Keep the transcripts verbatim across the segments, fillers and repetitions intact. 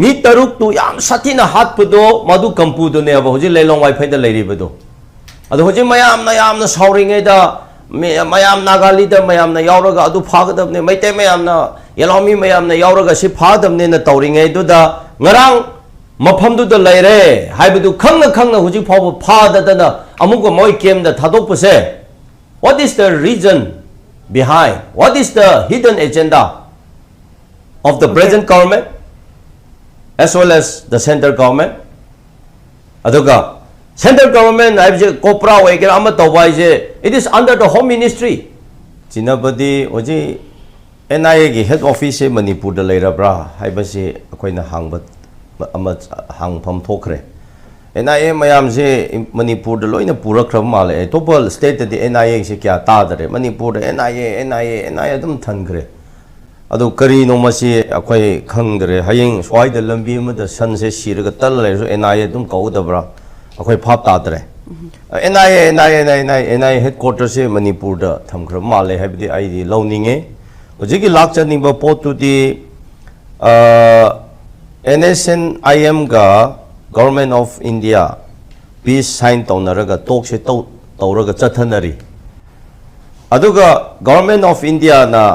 ꯃꯤ ꯇꯔꯨꯛꯇꯨ ꯌꯥꯝ ꯁꯥꯊꯤꯅ ꯍꯥꯠꯄꯗꯣ ꯃꯗꯨ ꯀꯝꯄꯨꯗꯨꯅꯦꯕ ꯍꯧꯖꯤꯛ ꯂꯩꯂꯣꯡ ꯋꯥꯏꯐꯩꯗ ꯂꯩꯔꯤꯕꯗꯣ꯫ ꯑꯗꯣ ꯍꯧꯖꯤꯛ ꯃꯌꯥꯝꯅ ꯌꯥꯝꯅ ꯁꯥꯎꯔꯤꯉꯩꯗ ꯃꯤ- ꯃꯌꯥꯝ ꯅꯥꯒꯥꯂꯤꯗ ꯃꯌꯥꯝꯅ ꯌꯥꯎꯔꯒ ꯑꯗꯨ ꯐꯥꯒꯗꯕꯅꯦ, ꯃꯩꯇꯩ ꯃꯌꯥꯝꯅ, ꯌꯦꯂꯥꯎꯃꯤ ꯃꯌꯥꯝꯅ ꯌꯥꯎꯔꯒ ꯁꯤ ꯐꯥꯒꯗꯕꯅꯦꯅ ꯇꯧꯔꯤꯉꯩꯗꯨꯗ ꯉꯔꯥꯡ ꯃꯐꯝꯗꯨꯗ ꯂꯩꯔꯦ ꯍꯥꯏꯕꯗꯨ ꯈꯪꯅ ꯈꯪꯅ ꯍꯧꯖꯤꯛ ꯐꯥꯎꯕ ꯐꯥꯗꯗꯅ ꯑꯃꯨꯛꯀ ꯃꯣꯏ ꯀꯦꯝꯗ ꯊꯥꯗꯣꯛꯄꯁꯦ, what is the reason behind, what is the hidden agenda of the present government as well as the central government? ꯑꯗꯨꯒ central government ꯍꯥꯏꯕꯁꯦ ꯀꯣꯄ꯭ꯔꯥ ꯑꯣꯏꯒꯦꯔꯥ ꯑꯃ ꯇꯧꯕ ꯍꯥꯏꯁꯦ, it is under the Home Ministry. ꯆꯤꯡꯅꯕꯗꯤ ꯍꯧꯖꯤꯛ ꯑꯦꯟ ꯑꯥꯏ ꯑꯦꯒꯤ ꯍꯦꯗ ꯑꯣꯐꯤꯁꯁꯦ ꯃꯅꯤꯄꯨꯔꯗ ꯂꯩꯔꯕ꯭ꯔꯥ ꯍꯥꯏꯕꯁꯤ ꯑꯩꯈꯣꯏꯅ ꯍꯥꯡꯕ ꯑꯃ ꯍꯥꯡꯐꯝ ꯊꯣꯛꯈ꯭ꯔꯦ꯫ ꯑꯦꯟ ꯑꯥꯏ ꯑꯦ ꯃꯌꯥꯝꯁꯦ ꯃꯅꯤꯄꯨꯔꯗ ꯂꯣꯏꯅ ꯄꯨꯔꯛꯈ꯭ꯔꯕ ꯃꯥꯜꯂꯦ꯫ ꯑꯇꯣꯞꯄ ꯁ꯭ꯇꯦꯠꯇꯗꯤ ꯑꯦꯟ ꯑꯥꯏ ꯑꯦꯁꯦ ꯀꯌꯥ ꯇꯥꯗꯔꯦ꯫ ꯃꯅꯤꯄꯨꯔꯗ N I A, N I A, N I A ꯑꯗꯨꯝ ꯊꯟꯈ꯭ꯔꯦ꯫ ꯑꯗꯨ ꯀꯔꯤꯅꯣ ꯃꯁꯤ ꯑꯩꯈꯣꯏ ꯈꯪꯗ꯭ꯔꯦ꯫ ꯍꯌꯦꯡ ꯁ꯭ꯋꯥꯏꯗ ꯂꯝꯕꯤ ꯑꯃꯗ ꯁꯟꯁꯦ ꯁꯤꯔꯒ ꯇꯜ ꯂꯩꯔꯁꯨ ꯑꯦꯟ ꯑꯥꯏ ꯑꯦ ꯑꯗꯨꯝ ꯀꯧꯒꯗꯕ꯭ꯔꯥ? ꯑꯩꯈꯣꯏ ꯚꯥꯞ ꯇꯥꯗ꯭ꯔꯦ꯫ N I A, N I A, N I A, N I A head ꯀ꯭ꯋꯥꯇꯔꯁꯦ ꯃꯅꯤꯄꯨꯔꯗ ꯊꯝꯈ꯭ꯔꯕ ꯃꯥꯜꯂꯦ ꯍꯥꯏꯕꯗꯤ ꯑꯩꯗꯤ ꯂꯧꯅꯤꯡꯉꯦ꯫ ꯍꯧꯖꯤꯛꯀꯤ ꯂꯥꯛꯆꯅꯤꯡꯕ ꯄꯣꯠꯇꯨꯗꯤ, ꯑꯦꯟ ꯑꯦꯁ ꯑꯦꯟ ꯑꯥꯏ ꯑꯦꯝꯒ Government of India peace sign ꯇꯧꯅꯔꯒ ꯇꯣꯛꯁꯦ ꯇꯧ ꯇꯧꯔꯒ ꯆꯠꯊꯅꯔꯤ꯫ ꯑꯗꯨꯒ Government of Indiaꯅ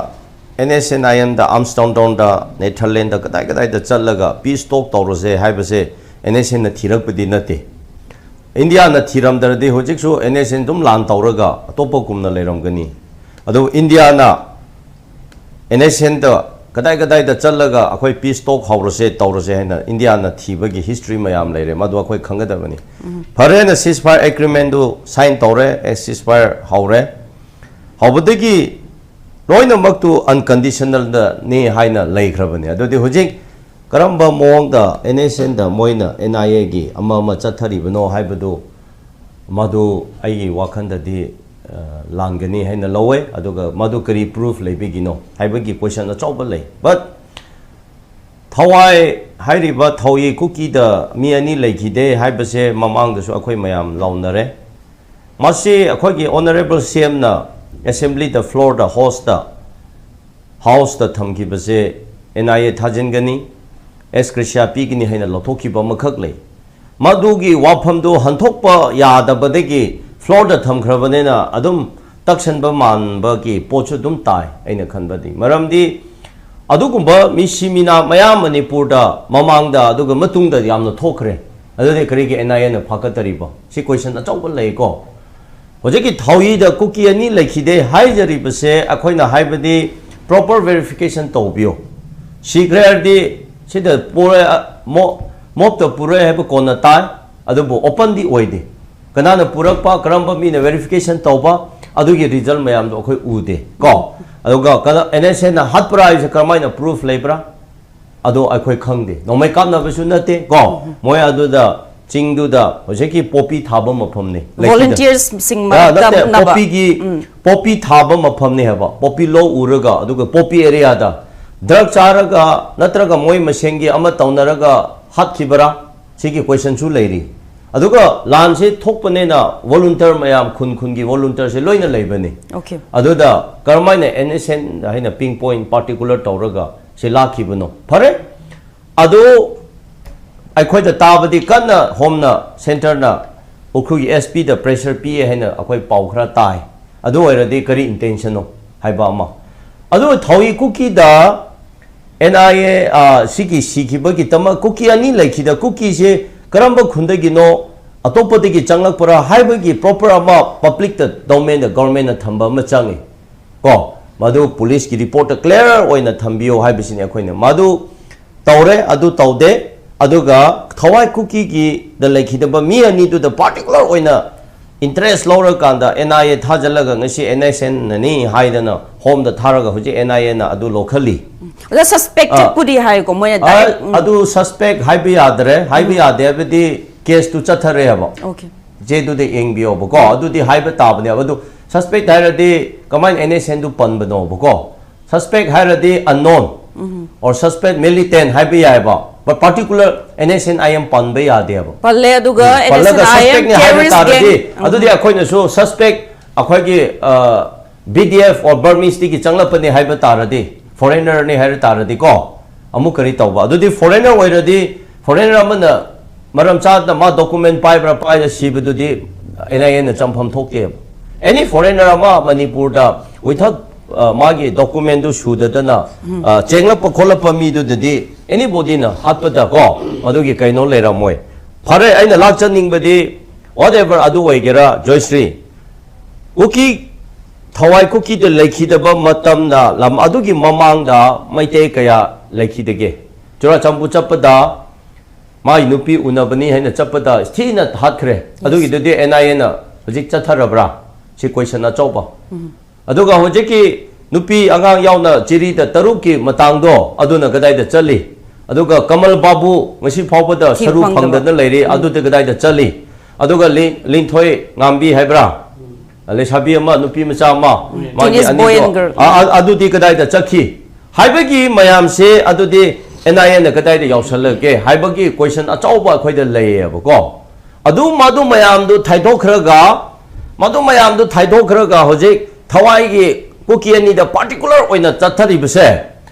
ꯑꯦꯟ ꯑꯦꯁ ꯑꯦꯟ ꯑꯥꯏ ꯑꯦꯝꯗ, ꯑꯥꯔꯝꯁꯇ꯭ꯔꯣꯡꯗ, ꯅꯦꯗꯔꯂꯦꯟꯗ, ꯀꯗꯥꯏ ꯀꯗꯥꯏꯗ ꯆꯠꯂꯒ ꯄꯤꯁ ꯇꯣꯛ ꯇꯧꯔꯁꯦ ꯍꯥꯏꯕꯁꯦ ꯑꯦꯟ ꯑꯦꯁ ꯑꯦꯟꯅ ꯊꯤꯔꯛꯄꯗꯤ ꯅꯠꯇꯦ꯫ ꯏꯟꯗꯤꯌꯥꯅ ꯊꯤꯔꯝꯗ꯭ꯔꯗꯤ ꯍꯧꯖꯤꯛꯁꯨ ꯑꯦꯟ ꯑꯦꯁ ꯑꯦꯟ ꯑꯗꯨꯝ ꯂꯥꯟ ꯇꯧꯔꯒ ꯑꯇꯣꯞꯄ ꯀꯨꯝꯅ ꯂꯩꯔꯝꯒꯅꯤ꯫ ꯑꯗꯨ ꯏꯟꯗꯤꯌꯥꯅ ꯑꯦꯟ ꯑꯦꯁ ꯑꯦꯟꯗ ꯀꯗꯥꯏ ꯀꯗꯥꯏꯗ ꯆꯠꯂꯒ ꯑꯩꯈꯣꯏ ꯄꯤꯁ ꯇꯣꯛ ꯍꯧꯔꯁꯦ, ꯇꯧꯔꯁꯦ ꯍꯥꯏꯅ ꯏꯟꯗꯤꯌꯥꯅ ꯊꯤꯕꯒꯤ ꯍꯤꯁꯇ꯭ꯔꯤ ꯃꯌꯥꯝ ꯂꯩꯔꯦ, ꯃꯗꯨ ꯑꯩꯈꯣꯏ ꯈꯪꯒꯗꯕꯅꯤ꯫ ꯐꯔꯦꯅ ceasefire agreementꯗꯨ sign ꯇꯧꯔꯦ, ceasefire ꯍꯧꯔꯦ꯫ ꯍꯧꯕꯗꯒꯤ ꯂꯣꯏꯅꯃꯛꯇꯨ unconditionalꯗꯅꯤ ꯍꯥꯏꯅ ꯂꯩꯈ꯭ꯔꯕꯅꯤ꯫ ꯑꯗꯨꯗꯤ ꯍꯧꯖꯤꯛ ꯀꯔꯝꯕ ꯃꯑꯣꯡꯗ ꯑꯦꯟ ꯑꯦꯁ ꯑꯦꯟꯗ ꯃꯣꯏꯅ ꯑꯦꯟ ꯑꯥꯏ ꯑꯦꯒꯤ ꯑꯃ ꯑꯃ ꯆꯠꯊꯔꯤꯕꯅꯣ ꯍꯥꯏꯕꯗꯨ, ꯃꯗꯨ ꯑꯩꯒꯤ ꯋꯥꯈꯜꯗꯗꯤ, ꯑ, ꯂꯥꯟꯒꯅꯤ ꯍꯥꯏꯅ ꯂꯧꯋꯦ꯫ ꯑꯗꯨꯒ ꯃꯗꯨ ꯀꯔꯤ proof ꯂꯩꯕꯒꯤꯅꯣ ꯍꯥꯏꯕꯒꯤ question ꯑꯆꯧꯕ ꯂꯩ꯫ But ꯊꯋꯥꯏ ꯍꯥꯏꯔꯤꯕ ꯊꯧꯏ ꯀꯨꯀꯤꯗ ꯃꯤ ꯑꯅꯤ ꯂꯩꯈꯤꯗꯦ ꯍꯥꯏꯕꯁꯦ ꯃꯃꯥꯡꯗꯁꯨ ꯑꯩꯈꯣꯏ ꯃꯌꯥꯝ ꯂꯥꯎꯅꯔꯦ꯫ ꯃꯁꯤ ꯑꯩꯈꯣꯏꯒꯤ Honourable C Mꯅ assemblyꯗ, floorꯗ, houseꯇ, houseꯇ ꯊꯝꯈꯤꯕꯁꯦ ꯑꯦꯟ ꯑꯥꯏ ꯑꯦ ꯊꯥꯖꯤꯟꯒꯅꯤ꯫ ꯑꯦꯁ ꯀ꯭ꯔꯤꯁꯤꯌꯥ ꯄꯤꯒꯅꯤ ꯍꯥꯏꯅ ꯂꯧꯊꯣꯛꯈꯤꯕ ꯑꯃꯈꯛ ꯂꯩ꯫ ꯃꯗꯨꯒꯤ ꯋꯥꯐꯝꯗꯨ ꯍꯟꯊꯣꯛꯄ ꯌꯥꯗꯕꯗꯒꯤ floorꯗ ꯊꯝꯈ꯭ꯔꯕꯅꯤꯅ ꯑꯗꯨꯝ ꯇꯛꯁꯟꯕ ꯃꯥꯟꯕꯒꯤ ꯄꯣꯠꯁꯨ ꯑꯗꯨꯝ ꯇꯥꯏ ꯑꯩꯅ ꯈꯟꯕꯗꯤ꯫ ꯃꯔꯝꯗꯤ ꯑꯗꯨꯒꯨꯝꯕ ꯃꯤꯁꯤ ꯃꯤꯅꯥ ꯃꯌꯥꯝ ꯃꯅꯤꯄꯨꯔꯗ ꯃꯃꯥꯡꯗ ꯑꯗꯨꯒ ꯃꯇꯨꯡꯗ ꯌꯥꯝꯅ ꯊꯣꯛꯈ꯭ꯔꯦ꯫ ꯑꯗꯨꯗꯤ ꯀꯔꯤꯒꯤ NIAꯅ ꯐꯥꯒꯠꯇꯔꯤꯕ? ꯁꯤ question ꯑꯆꯧꯕ ꯂꯩꯀꯣ꯫ ꯍꯧꯖꯤꯛꯀꯤ ꯊꯥꯎꯍꯤꯗ ꯀꯨꯀꯤ ꯑꯅꯤ ꯂꯩꯈꯤꯗꯦ ꯍꯥꯏꯖꯔꯤꯕꯁꯦ ꯑꯩꯈꯣꯏꯅ ꯍꯥꯏꯕꯗꯤ proper verification ꯇꯧꯕꯤꯌꯨ꯫ ꯁꯤꯈ꯭ꯔꯦ ꯍꯥꯏꯔꯗꯤ ꯁꯤꯗ ꯄꯨꯔꯦ, ꯃꯣ-, ꯃꯣꯞꯇ ꯄꯨꯔꯦ ꯍꯥꯏꯕ ꯀꯣꯟꯅ ꯇꯥꯏ, ꯑꯗꯨꯕꯨ openꯗꯤ ꯑꯣꯏꯗꯦ꯫ ꯀꯅꯥꯅ ꯄꯨꯔꯛꯄ, ꯀꯔꯝꯕ ꯃꯤꯅ verification ꯇꯧꯕ, ꯑꯗꯨꯒꯤ result ꯃꯌꯥꯝꯗꯣ ꯑꯩꯈꯣꯏ ꯎꯗꯦ ꯀꯣ꯫ ꯑꯗꯨꯒ ꯀꯅꯥ, NSAꯅ ꯍꯥꯠꯄ꯭ꯔꯥ ꯍꯥꯏꯕꯁꯦ ꯀꯔꯝꯍꯥꯏꯅ proof ꯂꯩꯕ꯭ꯔꯥ? ꯑꯗꯣ ꯑꯩꯈꯣꯏ ꯈꯪꯗꯦ꯫ ꯅꯣꯡꯃꯩ ꯀꯥꯞꯅꯕꯁꯨ ꯅꯠꯇꯦ ꯀꯣ꯫ ꯃꯣꯏ ꯑꯗꯨꯗ ꯆꯤꯡꯗꯨꯗ ꯍꯧꯖꯤꯛꯀꯤ ꯄꯣꯄꯤ ꯊꯥꯕ ꯃꯐꯝꯅꯤ꯫ ꯂꯩꯈꯤꯗ-, Volunteersꯁꯤꯡ ꯑ, ꯅꯠꯇꯦ, ꯃꯔꯛꯇ ꯅꯕ꯫ ꯄꯣꯄꯤꯒꯤ, ꯄꯣꯄꯤ ꯊꯥꯕ ꯃꯐꯝꯅꯤ ꯍꯥꯏꯕ꯫ ꯄꯣꯄꯤ ꯂꯧ ꯎꯔꯒ, ꯑꯗꯨꯒ ꯄꯣꯄꯤ areaꯗ drug ꯆꯥꯔꯒ ꯅꯠꯇ꯭ꯔꯒ ꯃꯣꯏ ꯃꯁꯦꯟꯒꯤ ꯑꯃ ꯇꯧꯅꯔꯒ ꯍꯥꯠꯈꯤꯕꯔꯥ? ꯁꯤꯒꯤ questionꯁꯨ ꯂꯩꯔꯤ꯫ ꯑꯗꯨꯒ ꯂꯥꯟꯁꯦ ꯊꯣꯛꯄꯅꯤꯅ volunteer ꯃꯌꯥꯝ, ꯈꯨꯟ ꯈꯨꯟꯒꯤ volunteerꯁꯦ ꯂꯣꯏꯅ ꯂꯩꯕꯅꯤ꯫ Okay. ꯑꯗꯨꯗ ꯀꯔꯝꯍꯥꯏꯅ NSN ꯍꯥꯏꯅ pinpoint particular ꯇꯧꯔꯒ ꯁꯤ ꯂꯥꯛꯈꯤꯕꯅꯣ? ꯐꯔꯦ, ꯑꯗꯨ ꯑꯩꯈꯣꯏꯗ ꯇꯥꯕꯗꯤ ꯀꯟꯅ ꯍꯣꯝꯅ, centreꯅ, ꯎꯈ꯭ꯔꯨꯜꯒꯤ SPꯗ pressure ꯄꯤꯌꯦ ꯍꯥꯏꯅ ꯑꯩꯈꯣꯏ ꯄꯥꯎ ꯈꯔ ꯇꯥꯏ꯫ ꯑꯗꯨ ꯑꯣꯏꯔꯗꯤ ꯀꯔꯤ intentionꯅꯣ ꯍꯥꯏꯕ ꯑꯃ꯫ ꯑꯗꯨ ꯊꯥꯎꯍꯤ ꯀꯨꯀꯤꯗ NIA, ꯑ, ꯁꯤꯒꯤ ꯁꯤꯈꯤꯕꯒꯤꯗꯃꯛ ꯀꯨꯀꯤ ꯑꯅꯤ ꯂꯩꯈꯤꯗ, ꯀꯨꯀꯤꯁꯦ ꯀꯔꯝꯕ ꯈꯨꯟꯗꯒꯤꯅꯣ, ꯑꯇꯣꯞꯄꯗꯒꯤ ꯆꯪꯂꯛꯄ꯭ꯔꯥ ꯍꯥꯏꯕꯒꯤ proper ꯑꯃ publicꯇ, domainꯗ, governmentꯅ ꯊꯝꯕ ꯑꯃ ꯆꯪꯉꯤ ꯀꯣ꯫ ꯃꯗꯨ policeꯀꯤ reportꯇ clear ꯑꯣꯏꯅ ꯊꯝꯕꯤꯌꯣ ꯍꯥꯏꯕꯁꯤꯅꯤ ꯑꯩꯈꯣꯏꯅ꯫ ꯃꯗꯨ ꯇꯧꯔꯦ, ꯑꯗꯨ ꯇꯧꯗꯦ꯫ ꯑꯗꯨꯒ ꯊꯋꯥꯏ ꯀꯨꯀꯤꯒꯤꯗ ꯂꯩꯈꯤꯗꯕ ꯃꯤ ꯑꯅꯤꯗꯨꯗ particular ꯑꯣꯏꯅ interest ꯂꯧꯔꯀꯥꯟꯗ NIA ꯊꯥꯖꯤꯜꯂꯒ ꯉꯁꯤ NSNꯅꯅꯤ ꯍꯥꯏꯗꯅ ꯍꯣꯝꯗ ꯊꯥꯔꯒ ꯍꯧꯖꯤꯛ NIAꯅ ꯑꯗꯨ ꯂꯧꯈꯠꯂꯤ꯫ ꯑꯗ suspectedꯄꯨꯗꯤ ꯍꯥꯏꯀꯣ ꯃꯣꯏꯅ ꯑ, direct, ꯎꯝ꯫ ꯑꯗꯨ suspect ꯍꯥꯏꯕ ꯌꯥꯗ꯭ꯔꯦ, ꯍꯥꯏꯕ ꯌꯥꯗꯦ ꯍꯥꯏꯕꯗꯤ caseꯇꯨ ꯆꯠꯊꯔꯦ ꯍꯥꯏꯕ꯫ Okay. ꯆꯦꯗꯨꯗ ꯌꯦꯡꯕꯤꯌꯣꯕꯀꯣ, ꯑꯗꯨꯗꯤ ꯍꯥꯏꯕ ꯇꯥꯕꯅꯦꯕ꯫ ꯑꯗꯨ suspect ꯍꯥꯏꯔꯗꯤ ꯀꯃꯥꯏꯅ NSNꯗꯨ ꯄꯟꯕꯅꯣꯕꯀꯣ? Suspect ꯍꯥꯏꯔꯗꯤ unknown or suspect militant ꯍꯥꯏꯕ ꯌꯥꯏꯕ, but particular NSNIM ꯄꯟꯕ ꯌꯥꯗꯦꯕ꯫ ꯄꯜꯂꯦ, ꯑꯗꯨꯒ ꯎꯝ, ꯄꯜꯂꯒ NSNIM suspectꯅꯤ ꯍꯥꯏꯕ terrorist ꯇꯥꯔꯗꯤ, gang. ꯑꯗꯨꯗꯤ ꯑꯩꯈꯣꯏꯅꯁꯨ suspect ꯑꯩꯈꯣꯏꯒꯤ, ꯑ, BDF or Burmeseꯇꯒꯤ ꯆꯪꯂꯛꯄꯅꯤ ꯍꯥꯏꯕ ꯇꯥꯔꯗꯤ, foreignerꯅꯤ ꯍꯥꯏꯕ ꯇꯥꯔꯗꯤꯀꯣ, ꯑꯃꯨꯛ ꯀꯔꯤ ꯇꯧꯕ? ꯑꯗꯨꯗꯤ foreigner ꯑꯣꯏꯔꯗꯤ, foreigner ꯑꯃꯅ ꯃꯔꯝ ꯆꯥꯗꯅ ꯃꯥ document ꯄꯥꯏꯕ꯭ꯔꯥ ꯄꯥꯏꯗ ꯁꯤꯕꯗꯨꯗꯤ N I A ꯅ ꯆꯪꯐꯝ ꯊꯣꯛꯇꯦꯕ꯫ Any foreigner ꯑꯃ ꯃꯅꯤꯄꯨꯔꯗ without, ꯑ, ꯃꯥꯒꯤ document ꯗꯨ ꯁꯨꯗꯗꯅ, ꯑ, ꯆꯦꯡꯂꯛꯄ ꯈꯣꯠꯂꯛꯄ ꯃꯤꯗꯨꯗꯗꯤ anybody ꯅ ꯍꯥꯠꯄꯗ ꯀꯣ, ꯑꯗꯨꯒꯤ ꯀꯩꯅꯣ ꯂꯩꯔꯝꯃꯣꯏ꯫ ꯐꯔꯦ, ꯑꯩꯅ ꯂꯥꯛꯆꯅꯤꯡꯕꯗꯤ whatever ꯑꯗꯨ ꯑꯣꯏꯒꯦꯔꯥ, ꯖꯣꯏꯁ꯭ꯔꯤ, ꯀꯨꯀꯤ, ꯊꯋꯥꯏ ꯀꯨꯀꯤꯗ ꯂꯩꯈꯤꯗꯕ ꯃꯇꯝꯗ, ꯂꯝ ꯑꯗꯨꯒꯤ ꯃꯃꯥꯡꯗ ꯃꯩꯇꯩ ꯀꯌꯥ ꯂꯩꯈꯤꯗꯒꯦ? ꯆꯨꯔꯥꯆꯥꯟꯄꯨꯔ ꯆꯠꯄꯗ ꯃꯥꯒꯤ ꯅꯨꯄꯤ ꯎꯅꯕꯅꯤ ꯍꯥꯏꯅ ꯆꯠꯄꯗ ꯊꯤꯅ ꯍꯥꯠꯈ꯭ꯔꯦ꯫ ꯑꯗꯨꯒꯤꯗꯨꯗꯤ N I A ꯅ ꯍꯧꯖꯤꯛ ꯆꯠꯊꯔꯕ꯭ꯔꯥ? ꯁꯤ question ꯑꯆꯧꯕ꯫ ꯑꯗꯨꯒ ꯍꯧꯖꯤꯛꯀꯤ ꯅꯨꯄꯤ ꯑꯉꯥꯡ ꯌꯥꯎꯅ ꯆꯤꯔꯤꯗ ꯇꯔꯨꯛꯀꯤ ꯃꯇꯥꯡꯗꯣ, ꯑꯗꯨꯅ ꯀꯗꯥꯏꯗ ꯆꯠꯂꯤ? ꯑꯗꯨꯒ ꯀꯃꯜ ꯕꯥꯕꯨ ꯉꯁꯤ ꯐꯥꯎꯕꯗ ꯊꯤꯕ ꯁꯔꯨ ꯐꯪꯗꯕ꯫ ꯐꯪꯗꯅ ꯂꯩꯔꯤ, ꯎꯝ꯫ ꯑꯗꯨꯗꯤ ꯀꯗꯥꯏꯗ ꯆꯠꯂꯤ? ꯑꯗꯨꯒ ꯂꯤ-, ꯂꯤꯟꯊꯣꯏ ꯉꯥꯝꯕꯤ ꯍꯥꯏꯕ꯭ꯔꯥ? ꯂꯩꯁꯥꯕꯤ ꯑꯃ, ꯅꯨꯄꯤ ꯃꯆꯥ ꯑꯃ, ꯎꯝ꯫ ꯃꯥꯒꯤ Teenage boy ꯑꯅꯤꯗꯣ, and girl꯫ ꯑ-, ꯑ-, ꯑꯗꯨꯗꯤ ꯀꯗꯥꯏꯗ ꯆꯠꯈꯤ? ꯍꯥꯏꯕꯒꯤ ꯃꯌꯥꯝꯁꯦ ꯑꯗꯨꯗꯤ N I A ꯅ ꯀꯗꯥꯏꯗ ꯌꯥꯎꯁꯜꯂꯒꯦ ꯍꯥꯏꯕꯒꯤ question ꯑꯆꯧꯕ ꯑꯩꯈꯣꯏꯗ ꯂꯩꯌꯦꯕꯀꯣ꯫ ꯑꯗꯨ ꯃꯗꯨ ꯃꯌꯥꯝꯗꯨ ꯊꯥꯏꯗꯣꯛꯈ꯭ꯔꯒ, ꯃꯗꯨ ꯃꯌꯥꯝꯗꯨ ꯊꯥꯏꯗꯣꯛꯈ꯭ꯔꯒ ꯍꯧꯖꯤꯛ ꯊꯋꯥꯏꯒꯤ ꯀꯨꯀꯤ ꯑꯅꯤꯗ particular ꯑꯣꯏꯅ ꯆꯠꯊꯔꯤꯕꯁꯦ,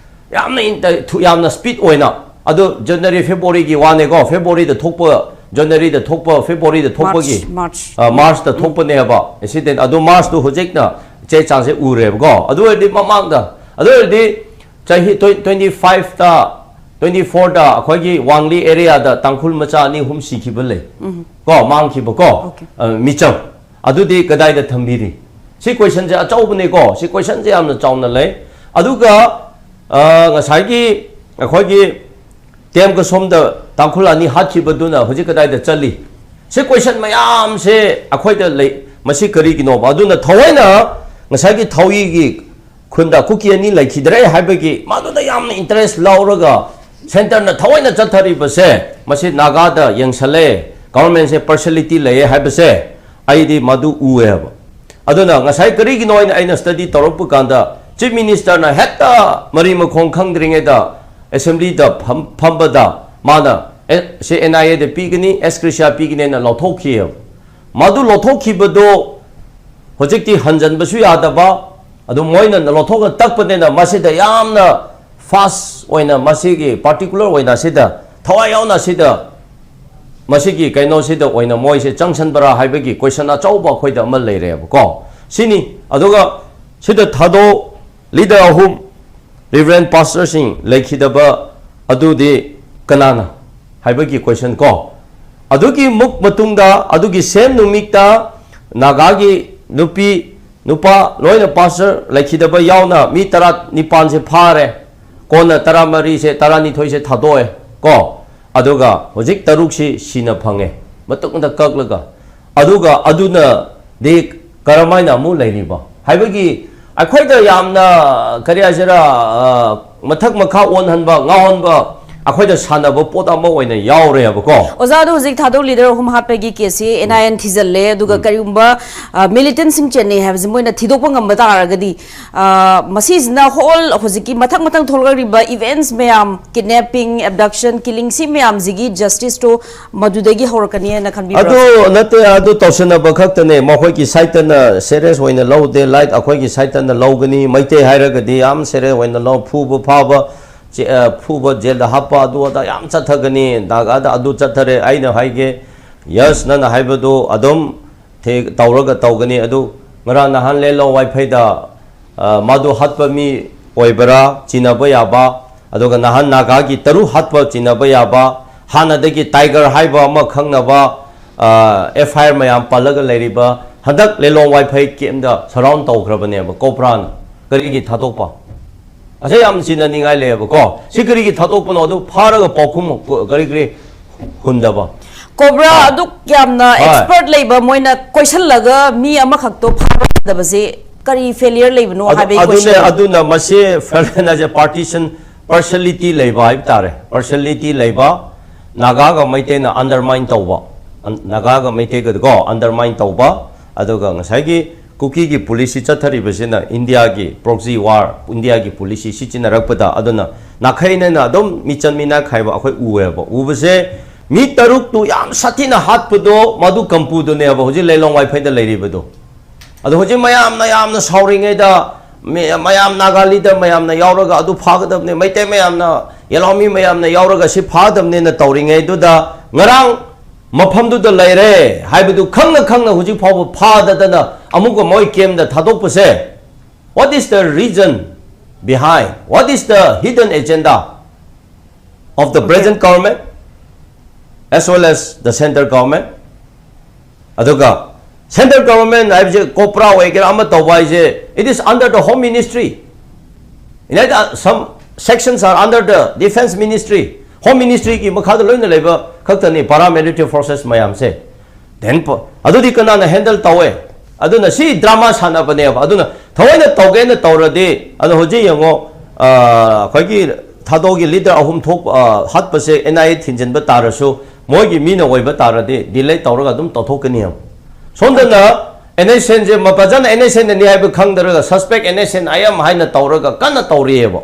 ꯌꯥꯝꯅ ꯏꯟꯇ-, ꯊꯨ-, ꯌꯥꯝꯅ speed ꯑꯣꯏꯅ, ꯑꯗꯨ January February ꯒꯤ ꯋꯥꯅꯦꯀꯣ, February ꯗ ꯊꯣꯛꯄ, January ꯗ ꯊꯣꯛꯄ, February ꯗ ꯊꯣꯛꯄꯒꯤ, March, March꯫ ꯑ, March ꯇ ꯎꯝ꯫ ꯊꯣꯛꯄꯅꯦꯕ incident꯫ ꯑꯗꯨ March ꯇꯨ ꯍꯧꯖꯤꯛꯅ ꯆꯦ ꯆꯥꯡꯁꯦ ꯎꯔꯦꯕꯀꯣ꯫ ꯑꯗꯨ ꯑꯣꯏꯔꯗꯤ ꯃꯃꯥꯡꯗ, ꯑꯗꯨ ꯑꯣꯏꯔꯗꯤ ꯆꯍꯤ twenty, twenty five ꯇ, twenty four ꯗ ꯑꯩꯈꯣꯏꯒꯤ ꯋꯥꯡꯂꯤ area ꯗ ꯇꯥꯡꯈꯨꯜ ꯃꯆꯥ ꯑꯅꯤ ꯑꯍꯨꯝ ꯁꯤꯈꯤꯕ ꯂꯩ꯫ ꯎꯝ꯫ ꯀꯣ, ꯃꯥꯡꯈꯤꯕꯀꯣ꯫ Okay꯫ ꯑ, ꯃꯤꯆꯝ꯫ ꯑꯗꯨꯗꯤ ꯀꯗꯥꯏꯗ ꯊꯝꯕꯤꯔꯤ? ꯁꯤ question ꯁꯦ ꯑꯆꯧꯕꯅꯦꯀꯣ꯫ ꯁꯤ question ꯁꯦ ꯌꯥꯝꯅ ꯆꯥꯎꯅ ꯂꯩ꯫ ꯑꯗꯨꯒ, ꯑ, ꯉꯁꯥꯏꯒꯤ ꯑꯩꯈꯣꯏꯒꯤ ꯇꯦꯝ ꯀꯁꯣꯝꯗ ꯇꯥꯡꯈꯨꯜ ꯑꯅꯤ ꯍꯥꯠꯈꯤꯕꯗꯨꯅ ꯍꯧꯖꯤꯛ ꯀꯗꯥꯏꯗ ꯆꯠꯂꯤ? ꯁꯤ question ꯃꯌꯥꯝꯁꯦ ꯑꯩꯈꯣꯏꯗ ꯂꯩ꯫ ꯃꯁꯤ ꯀꯔꯤꯒꯤꯅꯣꯕ? ꯑꯗꯨꯅ ꯊꯑꯣꯏꯅ ꯉꯁꯥꯏꯒꯤ ꯊꯧꯏꯒꯤ ꯈꯨꯟꯗ ꯀꯨꯀꯤ ꯑꯅꯤ ꯂꯩꯈꯤꯗ꯭ꯔꯦ ꯍꯥꯏꯕꯒꯤ ꯃꯗꯨꯗ ꯌꯥꯝꯅ interest ꯂꯧꯔꯒ centre ꯅ ꯊꯑꯣꯏꯅ ꯆꯠꯊꯔꯤꯕꯁꯦ, ꯃꯁꯤ ꯅꯥꯒꯥꯗ ꯌꯦꯡꯁꯜꯂꯦ, government ꯁꯦ partiality ꯂꯩꯌꯦ ꯍꯥꯏꯕꯁꯦ ꯑꯩꯗꯤ ꯃꯗꯨ ꯎꯑꯦꯕ꯫ ꯑꯗꯨꯅ ꯉꯁꯥꯏ ꯀꯔꯤꯒꯤꯅꯣ ꯍꯥꯏꯅ ꯑꯩꯅ study ꯇꯧꯔꯛꯄ ꯀꯥꯟꯗ, Chief Minister ꯅ ꯍꯦꯛꯇ ꯃꯔꯤ ꯃꯈꯣꯡ ꯈꯪꯗ꯭ꯔꯤꯉꯩꯗ assembly ꯗ ꯐꯝ-, ꯐꯝꯕꯗ ꯃꯥꯅ, "ꯑꯦ, ꯁꯤ N I A ꯗ ꯄꯤꯒꯅꯤ, ex gratia ꯄꯤꯒꯅꯤ" ꯍꯥꯏꯅ ꯂꯧꯊꯣꯛꯈꯤꯑꯕ꯫ ꯃꯗꯨ ꯂꯧꯊꯣꯛꯈꯤꯕꯗꯣ ꯍꯧꯖꯤꯛꯇꯤ ꯍꯟꯖꯟꯕꯁꯨ ꯌꯥꯗꯕ, ꯑꯗꯨ ꯃꯣꯏꯅ ꯂꯧꯊꯣꯛꯅ ꯇꯛꯄꯅꯤꯅ ꯃꯁꯤꯗ ꯌꯥꯝꯅ ꯄꯥꯁ ꯑꯣꯏꯅ ꯃꯁꯤꯒꯤ ꯄꯥꯔꯇꯤꯀꯨꯂꯔ ꯑꯣꯏꯅ ꯁꯤꯗ ꯊꯋꯥꯏ ꯌꯥꯎꯅ ꯁꯤꯗ ꯃꯁꯤꯒꯤ ꯀꯩꯅꯣꯁꯤꯗ ꯑꯣꯏꯅ ꯃꯣꯏꯁꯦ ꯆꯪꯁꯟꯕ꯭ꯔꯥ ꯍꯥꯏꯕꯒꯤ ꯀꯣꯏꯁꯟ ꯑꯆꯧꯕ ꯑꯩꯈꯣꯏꯗ ꯑꯃ ꯂꯩꯔꯦꯕꯀꯣ꯫ ꯁꯤꯅꯤ꯫ ꯑꯗꯨꯒ ꯁꯤꯗ ꯊꯥꯗꯣꯛ ꯂꯤꯗꯔ ꯑꯍꯨꯝ ꯔꯤꯚꯔꯦꯟ ꯄꯥꯁꯇꯔꯁꯤꯡ ꯂꯩꯈꯤꯗꯕ ꯑꯗꯨꯗꯤ ꯀꯅꯥꯅ ꯍꯥꯏꯕꯒꯤ ꯀꯣꯏꯁꯟ ꯀꯣ꯫ ꯑꯗꯨꯒꯤ ꯃꯨꯛ ꯃꯇꯨꯡꯗ ꯑꯗꯨꯒꯤ ꯁꯦꯝ ꯅꯨꯃꯤꯠꯇ ꯅꯥꯒꯥꯒꯤ ꯅꯨꯄꯤ ꯅꯨꯄꯥ ꯂꯣꯏꯅ ꯄꯥꯁꯇꯔ ꯂꯩꯈꯤꯗꯕ ꯌꯥꯎꯅ ꯃꯤ ꯇꯔꯥ ꯅꯤꯄꯥꯟꯁꯦ ꯐꯥꯔꯦ꯫ ꯀꯣꯟꯅ ꯇꯔꯥꯃꯔꯤꯁꯦ, ꯇꯔꯥꯅꯤꯊꯣꯏꯁꯦ ꯊꯥꯗꯣꯛꯑꯦ ꯀꯣ꯫ ꯑꯗꯨꯒ ꯍꯧꯖꯤꯛ ꯇꯔꯨꯛꯁꯤ ꯁꯤꯅ ꯐꯪꯉꯦ ꯃꯇꯨꯡꯗ ꯀꯛꯂꯒ꯫ ꯑꯗꯨꯒ ꯑꯗꯨꯅꯗꯤ ꯀꯔꯝꯍꯥꯏꯅ ꯑꯃꯨꯛ ꯂꯩꯔꯤꯕ ꯍꯥꯏꯕꯒꯤ ꯑꯩꯈꯣꯏꯗ ꯌꯥꯝꯅ, ꯀꯔꯤ ꯍꯥꯏꯁꯤꯔꯥ, ꯑ, ꯃꯊꯛ ꯃꯈꯥ ꯑꯣꯟꯍꯟꯕ, ꯉꯥꯎꯍꯟꯕ ꯑꯩꯈꯣꯏꯗ ꯁꯥꯟꯅꯕ ꯄꯣꯠ ꯑꯃ ꯑꯣꯏꯅ ꯌꯥꯎꯔꯦꯕꯀꯣ꯫ ꯑꯣꯖꯥ, ꯑꯗꯣ ꯍꯧꯖꯤꯛ ꯊꯥꯗꯣꯛ ꯂꯤꯗꯔ ꯑꯍꯨꯝ ꯍꯥꯠꯄꯒꯤ ꯀꯦꯁꯁꯤ ꯑꯦꯟ ꯑꯥꯏ ꯑꯦꯟ ꯊꯤꯖꯤꯜꯂꯦ, ꯑꯗꯨꯒ ꯀꯔꯤꯒꯨꯝꯕ, ꯑ, ꯃꯤꯂꯤꯇꯦꯟꯁꯤꯡ ꯆꯦꯟꯅꯩ ꯍꯥꯏꯕꯁꯤ ꯃꯣꯏꯅ ꯊꯤꯗꯣꯛꯄ ꯉꯝꯕ ꯇꯥꯔꯒꯗꯤ, ꯑ, ꯃꯁꯤꯁꯤꯅ ꯍꯣꯜ ꯍꯧꯖꯤꯛꯀꯤ ꯃꯊꯪ ꯃꯊꯪ ꯊꯣꯛꯂꯛꯂꯤꯕ ꯏꯚꯦꯟꯠꯁ ꯃꯌꯥꯝ, ꯀꯤꯗꯅꯦꯄꯤꯡ, ꯑꯦꯕꯗꯛꯁꯟ, ꯀꯤꯂꯤꯡ, ꯁꯤ ꯃꯌꯥꯝꯁꯤꯒꯤ ꯖꯁꯇꯤꯁꯇꯣ ꯃꯗꯨꯗꯒꯤ ꯍꯧꯔꯛꯀꯅꯤ ꯍꯥꯏꯅ ꯈꯟꯕꯤꯕ꯭ꯔꯥ? ꯑꯗꯨ ꯅꯠꯇꯦ, ꯑꯗꯨ ꯇꯧꯁꯤꯟꯅꯕ ꯈꯛꯇꯅꯦ꯫ ꯃꯈꯣꯏꯒꯤ ꯁꯥꯏꯠꯇꯅ ꯁꯦꯔꯤꯌꯁ ꯑꯣꯏꯅ ꯂꯧꯗꯦ꯫ ꯂꯥꯏꯠ ꯑꯩꯈꯣꯏꯒꯤ ꯁꯥꯏꯠꯇꯅ ꯂꯧꯒꯅꯤ꯫ ꯃꯩꯇꯩ ꯍꯥꯏꯔꯒꯗꯤ ꯌꯥꯝ ꯁꯦꯔꯤꯌꯁ ꯑꯣꯏꯅ ꯂꯧ, ꯐꯨꯕ ꯐꯥꯕ, ꯖꯦ-, ꯑ, ꯐꯨꯕ, ꯖꯦꯜꯗ ꯍꯥꯞꯄ, ꯑꯗꯨ ꯑꯗꯥ ꯌꯥꯝ ꯆꯠꯊꯒꯅꯤ꯫ ꯅꯥꯒꯥꯗ ꯑꯗꯨ ꯆꯠꯊꯔꯦ꯫ ꯑꯩꯅ ꯍꯥꯏꯒꯦ, ꯌꯦꯁ, ꯅꯪꯅ ꯍꯥꯏꯕꯗꯨ ꯑꯗꯨꯝ ꯊꯦ-, ꯇꯧꯔꯒ ꯇꯧꯒꯅꯤ꯫ ꯑꯗꯨ ꯉꯔꯥꯡ ꯅꯍꯥꯟ ꯂꯦꯂꯣꯡ ꯋꯥꯏꯐꯩꯗ, ꯑ, ꯃꯗꯨ ꯍꯥꯠꯄ ꯃꯤ ꯑꯣꯏꯕ꯭ꯔꯥ, ꯆꯤꯡꯅꯕ ꯌꯥꯕ, ꯑꯗꯨꯒ ꯅꯍꯥꯟ ꯅꯥꯒꯥꯒꯤ ꯇꯔꯨꯛ ꯍꯥꯠꯄ ꯆꯤꯡꯅꯕ ꯌꯥꯕ, ꯍꯥꯟꯅꯗꯒꯤ ꯇꯥꯏꯒꯔ ꯍꯥꯏꯕ ꯑꯃ ꯈꯪꯅꯕ, ꯑ, ꯑꯦꯐ ꯑꯥꯏ ꯑꯥꯔ ꯃꯌꯥꯝ ꯄꯜꯂꯒ ꯂꯩꯔꯤꯕ, ꯍꯟꯗꯛ ꯂꯦꯂꯣꯡ ꯋꯥꯏꯐꯩ ꯀꯦꯝꯗ ꯁꯔꯥꯎꯟ ꯇꯧꯈ꯭ꯔꯕꯅꯦꯕ ꯀꯣꯕ꯭ꯔꯥꯅ꯫ ꯀꯔꯤꯒꯤ ꯊꯥꯗꯣꯛꯄ? ꯑꯁꯤ ꯌꯥꯝ ꯆꯤꯡꯅꯅꯤꯡꯉꯥꯏ ꯂꯩꯌꯦꯕꯀꯣ꯫ ꯁꯤ ꯀꯔꯤꯒꯤ ꯊꯥꯗꯣꯛꯄꯅꯣ? ꯑꯗꯨ ꯐꯥꯔꯒ ꯄꯥꯎꯈꯨꯝ ꯀꯔꯤ ꯀꯔꯤ ꯍꯨꯟꯗꯕ? ꯀꯣꯕ꯭ꯔꯥ ꯑꯥ꯫ ꯑꯗꯨꯛ ꯌꯥꯝꯅ ꯍꯣꯏ꯫ ꯑꯦꯛꯁꯄꯔꯠ ꯂꯩꯕ ꯃꯣꯏꯅ ꯀꯣꯏꯁꯜꯂꯒ ꯃꯤ ꯑꯃꯈꯛꯇꯣ ꯐꯥꯕ ꯌꯥꯗꯕꯁꯦ ꯀꯔꯤ ꯐꯦꯂꯤꯌꯔ ꯂꯩꯕꯅꯣ ꯑꯗꯨ-, ꯍꯥꯏꯕꯒꯤ ꯑꯗꯨꯅꯦ, ꯀꯣꯏꯁꯟ꯫ ꯑꯗꯨꯅ ꯃꯁꯤ ꯐꯦꯂꯤꯌꯔ ꯍꯥꯏꯁꯦ ꯄꯥꯔꯇꯤꯁꯟ, ꯄꯥꯔꯁꯤꯌꯦꯂꯤꯇꯤ ꯂꯩꯕ ꯍꯥꯏꯕ ꯇꯥꯔꯦ꯫ ꯄꯥꯔꯁꯤꯌꯦꯂꯤꯇꯤ ꯂꯩꯕ, ꯅꯥꯒꯥꯒ ꯃꯩꯇꯩꯅ ꯑꯟꯗꯔꯃꯥꯏꯟ ꯇꯧꯕ, ꯑꯟ-, ꯅꯥꯒꯥꯒ ꯃꯩꯇꯩꯒꯗꯀꯣ ꯑꯟꯗꯔꯃꯥꯏꯟ ꯇꯧꯕ, ꯑꯗꯨꯒ ꯉꯁꯥꯏꯒꯤ ꯀꯨꯀꯤꯒꯤ ꯄꯣꯂꯤꯁꯤ ꯆꯠꯊꯔꯤꯕꯁꯤꯅ ꯏꯟꯗꯤꯌꯥꯒꯤ ꯄ꯭ꯔꯣꯛꯁꯤ ꯋꯥꯔ, ꯏꯟꯗꯤꯌꯥꯒꯤ ꯄꯣꯂꯤꯁꯤ ꯁꯤꯖꯤꯟꯅꯔꯛꯄꯗ, ꯑꯗꯨꯅ ꯅꯥꯈꯩꯅꯦꯅ ꯑꯗꯨꯝ ꯃꯤꯆꯪ ꯃꯤꯅꯥꯏ ꯈꯥꯏꯕ ꯑꯩꯈꯣꯏ ꯎꯑꯦꯕ꯫ ꯎꯕꯁꯦ ꯃꯤ ꯇꯔꯨꯛꯇꯨ ꯌꯥꯝ ꯁꯥꯊꯤꯅ ꯍꯥꯠꯄꯗꯣ ꯃꯗꯨ ꯀꯝꯄꯨꯗꯨꯅꯦꯕ ꯍꯧꯖꯤꯛ ꯂꯩꯂꯣꯡ ꯋꯥꯏꯐꯩꯗ ꯂꯩꯔꯤꯕꯗꯣ꯫ ꯑꯗꯣ ꯍꯧꯖꯤꯛ ꯃꯌꯥꯝꯅ ꯌꯥꯝꯅ ꯁꯥꯎꯔꯤꯉꯩꯗ ꯃꯌꯥꯝ ꯅꯥꯒꯥ ꯂꯤꯗꯔ ꯃꯌꯥꯝꯅ ꯌꯥꯎꯔꯒ ꯑꯗꯨ ꯐꯥꯒꯗꯕꯅꯤ, ꯃꯩꯇꯩ ꯃꯌꯥꯝꯅ, ꯌꯦꯂꯥꯎꯃꯤ ꯃꯌꯥꯝꯅ ꯌꯥꯎꯔꯒ ꯁꯤ ꯐꯥꯒꯗꯕꯅꯤꯅ ꯇꯧꯔꯤꯉꯩꯗꯨꯗ, ꯉꯔꯥꯡ ꯃꯐꯝꯗꯨꯗ ꯂꯩꯔꯦ ꯍꯥꯏꯕꯗꯨ ꯈꯪꯅ ꯈꯪꯅ ꯍꯧꯖꯤꯛ ꯐꯥꯎꯕ ꯐꯥꯗꯗꯅ ꯑꯃꯨꯛꯀ ꯃꯣꯏ ꯀꯦꯝꯗ ꯊꯥꯗꯣꯛꯄꯁꯦ, what is the reason behind, what is the hidden agenda of the present government as well as the central government? ꯑꯗꯨꯒ central government ꯍꯥꯏꯕꯁꯦ ꯀꯣꯄ꯭ꯔꯥ ꯑꯣꯏꯒꯦꯔꯥ ꯑꯃ ꯇꯧꯕ ꯍꯥꯏꯁꯦ, it is under the Home Ministry. United, some sections are under the Defense Ministry, Home Ministry ꯒꯤ ꯃꯈꯥꯗ ꯂꯣꯏꯅ ꯂꯩꯕ ꯈꯛꯇꯅꯤ paramilitary forces ꯃꯌꯥꯝꯁꯦ. Then ꯑꯗꯨꯗꯤ ꯀꯅꯥꯅ handle ꯇꯧꯋꯦ? ꯑꯗꯨꯅ ꯁꯤ drama ꯁꯥꯟꯅꯕꯅꯦꯕ. ꯑꯗꯨꯅ ꯊꯑꯣꯏꯅ ꯇꯧꯒꯦꯅ ꯇꯧꯔꯗꯤ, ꯑꯗꯣ ꯍꯧꯖꯤꯛ ꯌꯦꯡꯉꯣ, ꯑꯩꯈꯣꯏꯒꯤ ꯊꯥꯗꯣꯒꯤ ꯂꯤꯗꯔ ꯑꯍꯨꯝ ꯊꯣꯛ ꯍꯥꯠꯄꯁꯦ ꯑꯦꯟ ꯑꯥꯏ ꯑꯦ ꯊꯤꯟꯖꯤꯟꯕ ꯇꯥꯔꯁꯨ, ꯃꯣꯏꯒꯤ ꯃꯤꯅ ꯑꯣꯏꯕ ꯇꯥꯔꯗꯤ delay ꯇꯧꯔꯒ ꯑꯗꯨꯝ ꯇꯧꯊꯣꯛꯀꯅꯤ ꯍꯥꯏꯕ. ꯁꯣꯝꯗꯅ NSCN ꯁꯦ ꯐꯖꯅ NSCN ꯅꯅꯤ ꯍꯥꯏꯕ ꯈꯪꯗ꯭ꯔꯒ suspect NSCN IM ꯍꯥꯏꯅ ꯇꯧꯔꯒ ꯀꯟꯅ ꯇꯧꯔꯤꯑꯕ,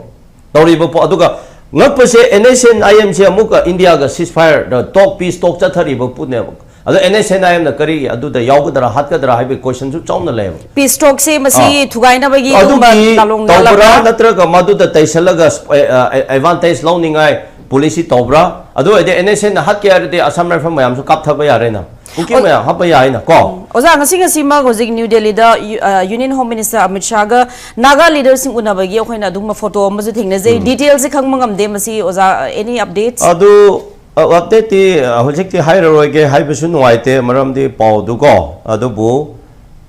ꯇꯧꯔꯤꯕ ꯄꯣ-, ꯑꯗꯨꯒ ꯉꯛꯄꯁꯦ NSCN IM ꯁꯦ ꯑꯃꯨꯛꯀ ꯏꯟꯗꯤꯌꯥꯒ ceasefire talk, peace talk ꯆꯠꯊꯔꯤꯕ ꯄꯣꯠꯅꯦꯕ. ꯑꯗꯣ NSCN IM ꯅ ꯀꯔꯤ ꯑꯗꯨꯗ ꯌꯥꯎꯒꯗ꯭ꯔꯥ ꯍꯥꯠꯀꯗ꯭ꯔꯥ ꯍꯥꯏꯕꯒꯤ question ꯁꯨ ꯆꯥꯎꯅ ꯂꯩꯌꯦꯕ. Peace talk ꯁꯦ ꯃꯁꯤ ꯑꯥ. ꯊꯨꯒꯥꯏꯅꯕꯒꯤ ꯑꯗꯨꯝꯕ ꯑꯗꯨꯒꯤ ꯂꯥꯂꯣꯡ ꯇꯧꯕ꯭ꯔꯥ ꯂꯥꯜꯂꯛꯄ꯭ꯔꯥ? ꯅꯠꯇ꯭ꯔꯒ ꯃꯗꯨꯗ ꯇꯩꯁꯜꯂꯒ ꯑꯦ, ꯑꯦ, advantage ꯂꯧꯅꯤꯡꯉꯥꯏ policy ꯇꯧꯕ꯭ꯔꯥ? ꯑꯗꯨ ꯑꯣꯏꯔꯗꯤ NSCN ꯅ ꯍꯥꯠꯀꯦ ꯍꯥꯏꯔꯗꯤ Assam Rifle ꯃꯌꯥꯝꯁꯨ ꯀꯥꯞꯊꯕ ꯌꯥꯔꯦꯅ, ꯀꯨꯀꯤ ꯑꯣ꯫ ꯃꯌꯥꯝ ꯍꯥꯠꯄ ꯌꯥꯏꯅ ꯀꯣ. ꯑꯣꯖꯥ, ꯉꯁꯤ ꯉꯁꯤꯃꯛ ꯍꯧꯖꯤꯛ ꯅ꯭ꯌꯨ ꯗꯦꯜꯂꯤꯗ ꯌꯨ-, ꯑ, Union Home Minister Amit ꯁꯥꯍꯒ Naga ꯂꯤꯗꯔꯁꯤꯡ ꯎꯅꯕꯒꯤ ꯑꯩꯈꯣꯏꯅ ꯑꯗꯨꯒꯨꯝꯕ ꯐꯣꯇꯣ ꯑꯃꯁꯨ ꯊꯦꯡꯅꯖꯩ꯫ ꯎꯝ꯫ Details ꯁꯦ ꯈꯪꯕ ꯉꯝꯗꯦ꯫ ꯃꯁꯤ ꯑꯣꯖꯥ, any updates? ꯑꯗꯨ, ꯑ, update ꯇꯤ, ꯑ, ꯍꯧꯖꯤꯛꯇꯤ ꯍꯥꯏꯔꯔꯣꯏꯒꯦ, ꯍꯥꯏꯕꯁꯨ ꯅꯨꯡꯉꯥꯏꯇꯦ, ꯃꯔꯝꯗꯤ ꯄꯥꯎꯗꯨꯀꯣ꯫ ꯑꯗꯨꯕꯨ,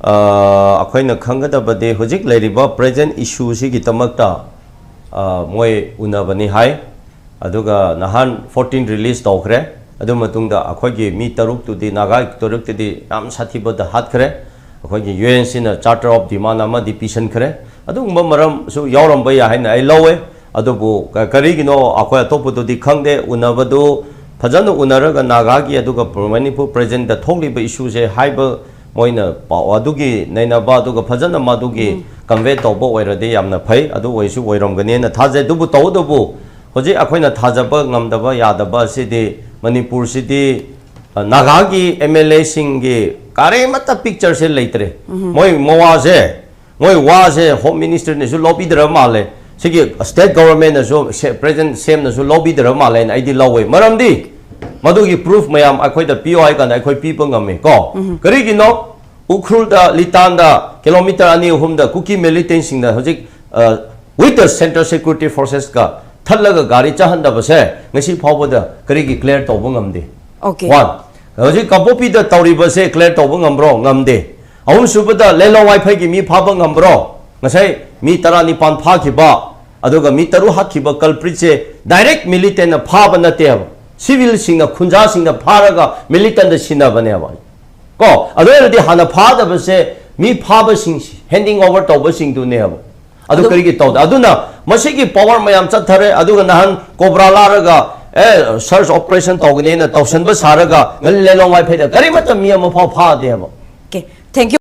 ꯑ, ꯑꯩꯈꯣꯏꯅ ꯈꯪꯒꯗꯕꯗꯤ ꯍꯧꯖꯤꯛ ꯂꯩꯔꯤꯕ present issue ꯁꯤꯒꯤꯗꯃꯛꯇ, ꯑ, ꯃꯣꯏ ꯎꯅꯕꯅꯤ ꯍꯥꯏ꯫ ꯑꯗꯨꯒ ꯅꯍꯥꯟ fourteen release ꯇꯧꯈ꯭ꯔꯦ꯫ ꯑꯗꯨ ꯃꯇꯨꯡꯗ ꯑꯩꯈꯣꯏꯒꯤ ꯃꯤ ꯇꯔꯨꯛꯇꯨꯗꯤ, ꯅꯥꯒꯥ ꯇꯔꯨꯛꯇꯨꯗꯤ ꯌꯥꯝ ꯁꯥꯊꯤꯕꯗ ꯍꯥꯠꯈ꯭ꯔꯦ꯫ ꯑꯩꯈꯣꯏꯒꯤ UN ꯁꯤꯅ charter of demand ꯑꯃꯗꯤ ꯄꯤꯁꯟꯈ꯭ꯔꯦ꯫ ꯑꯗꯨꯒꯨꯝꯕ ꯃꯔꯝꯁꯨ ꯌꯥꯎꯔꯝꯕ ꯌꯥꯏ ꯍꯥꯏꯅ ꯑꯩ ꯂꯧꯋꯦ꯫ ꯑꯗꯨꯕꯨ ꯀ-, ꯀꯔꯤꯒꯤꯅꯣ ꯑꯩꯈꯣꯏ ꯑꯇꯣꯞꯄꯗꯨꯗꯤ ꯈꯪꯗꯦ꯫ ꯎꯅꯕꯗꯨ ꯐꯖꯅ ꯎꯅꯔꯒ ꯅꯥꯒꯥꯒꯤ ꯑꯗꯨꯒ ꯃꯅꯤꯄꯨꯔ present ꯇ ꯊꯣꯛꯂꯤꯕ issue ꯁꯦ ꯍꯥꯏꯕ, ꯃꯣꯏꯅ ꯄꯥꯎ ꯑꯗꯨꯒꯤ ꯅꯩꯅꯕ ꯑꯗꯨꯒ ꯐꯖꯅ ꯃꯗꯨꯒꯤ ꯎꯝ꯫ Convey ꯇꯧꯕ ꯑꯣꯏꯔꯗꯤ ꯌꯥꯝꯅ ꯐꯩ꯫ ꯑꯗꯨ ꯑꯣꯏꯁꯨ ꯑꯣꯏꯔꯝꯒꯅꯦꯅ ꯊꯥꯖꯩ꯫ ꯑꯗꯨꯕꯨ ꯇꯧꯕꯇꯕꯨ ꯍꯧꯖꯤꯛ ꯑꯩꯈꯣꯏꯅ ꯊꯥꯖꯕ ꯉꯝꯗꯕ ꯌꯥꯗꯕ ꯑꯁꯤꯗꯤ ꯃꯅꯤꯄꯨꯔꯁꯤꯗꯤ, ꯑ, ꯅꯥꯒꯥꯒꯤ MLA ꯁꯤꯡꯒꯤ ꯀꯔꯤꯃꯠꯇ picture ꯁꯦ ꯂꯩꯇ꯭ꯔꯦ꯫ ꯎꯝ꯫ ꯃꯣꯏ ꯃꯋꯥꯁꯦ ꯃꯣꯏ ꯋꯥꯁꯦ ꯍꯣꯝ ꯃꯤꯅꯤꯁꯇꯔꯅꯁꯨ ꯂꯧꯕꯤꯗ꯭ꯔꯕ ꯃꯥꯜꯂꯦ, ꯁꯤꯒꯤ ꯁ꯭ꯇꯦꯠ ꯒꯣꯚꯔꯟꯃꯦꯟꯅꯁꯨ, ꯄ꯭ꯔꯦꯖꯤꯗꯦꯟꯠ ꯁꯦꯝꯅꯁꯨ ꯂꯧꯕꯤꯗ꯭ꯔꯕ ꯃꯥꯜꯂꯦꯅ ꯑꯩꯗꯤ ꯂꯧꯋꯦ꯫ ꯃꯔꯝꯗꯤ ꯃꯗꯨꯒꯤ ꯄ꯭ꯔꯨꯐ ꯃꯌꯥꯝ ꯑꯩꯈꯣꯏꯗ ꯄꯤꯌꯣ ꯍꯥꯏ ꯀꯥꯟꯗ ꯑꯩꯈꯣꯏ ꯄꯤꯕ ꯉꯝꯃꯦ ꯀꯣ꯫ ꯀꯔꯤꯒꯤꯅꯣ? ꯎꯈ꯭ꯔꯨꯜꯗ, ꯂꯤꯇꯥꯟꯗ, ꯀꯤꯂꯣꯃꯤꯇꯔ ꯑꯅꯤ ꯑꯍꯨꯝꯗ ꯀꯨꯀꯤ ꯃꯤꯂꯤꯇꯦꯟꯠꯁꯤꯡꯅ ꯍꯧꯖꯤꯛ, with the central security forcesꯀ ꯊꯠꯂꯒ ꯒꯥꯔꯤ ꯆꯠꯍꯟꯗꯕꯁꯦ ꯉꯁꯤ ꯐꯥꯎꯕꯗ ꯀꯔꯤꯒꯤ ꯀ꯭ꯂꯤꯌꯥꯔ ꯇꯧꯕ ꯉꯝꯗꯦ? Okay. One, ꯍꯧꯖꯤꯛ ꯀꯥꯡꯄꯣꯛꯄꯤꯗ ꯇꯧꯔꯤꯕꯁꯦ ꯀ꯭ꯂꯤꯌꯥꯔ ꯇꯧꯕ ꯉꯝꯕ꯭ꯔꯣ? ꯉꯝꯗꯦ꯫ ꯑꯍꯨꯝꯁꯨꯕꯗ, ꯂꯦꯂꯣꯡ ꯋꯥꯏꯐꯩꯒꯤ ꯃꯤ ꯐꯥꯕ ꯉꯝꯕ꯭ꯔꯣ? ꯉꯁꯥꯏ ꯃꯤ ꯇꯔꯥꯅꯤꯄꯥꯟ ꯐꯥꯈꯤꯕ, ꯑꯗꯨꯒ ꯃꯤ ꯇꯔꯨꯛ ꯍꯥꯠꯈꯤꯕ culpritꯁꯦ direct militantꯅ ꯐꯥꯕ ꯅꯠꯇꯦꯕ, ꯁꯤꯚꯤꯜꯁꯤꯡꯅ, ꯈꯨꯟꯖꯥꯁꯤꯡꯅ ꯐꯥꯔꯒ militantꯗ ꯁꯤꯟꯅꯕꯅꯦꯕ꯫ ꯀꯣ, ꯑꯗꯨ ꯑꯣꯏꯔꯗꯤ ꯍꯥꯟꯅ ꯐꯥꯗꯕꯁꯦ ꯃꯤ ꯐꯥꯕꯁꯤꯡ, handing over ꯇꯧꯕꯁꯤꯡꯗꯨꯅꯦꯕ꯫ ꯑꯗꯨ ꯑꯗꯨ- ꯀꯔꯤꯒꯤ ꯇꯧꯗꯦ? ꯑꯗꯨꯅ ꯃꯁꯤꯒꯤ ꯄꯥꯋꯔ ꯃꯌꯥꯝ ꯆꯠꯊꯔꯦ꯫ ꯑꯗꯨꯒ ꯅꯍꯥꯟ ꯀꯣꯕ꯭ꯔꯥ ꯂꯥꯛꯂꯒ, ꯑꯦ, search operation ꯇꯧꯒꯅꯤꯅ ꯇꯧꯁꯟꯕ ꯁꯥꯔꯒ ꯉꯁꯤ ꯂꯦꯂꯣꯡ ꯋꯥꯏꯐꯩꯗ ꯀꯔꯤꯃꯠꯇ ꯃꯤ ꯑꯃ ꯐꯥꯎ ꯐꯥꯗꯦꯕ꯫ Okay. Thank you.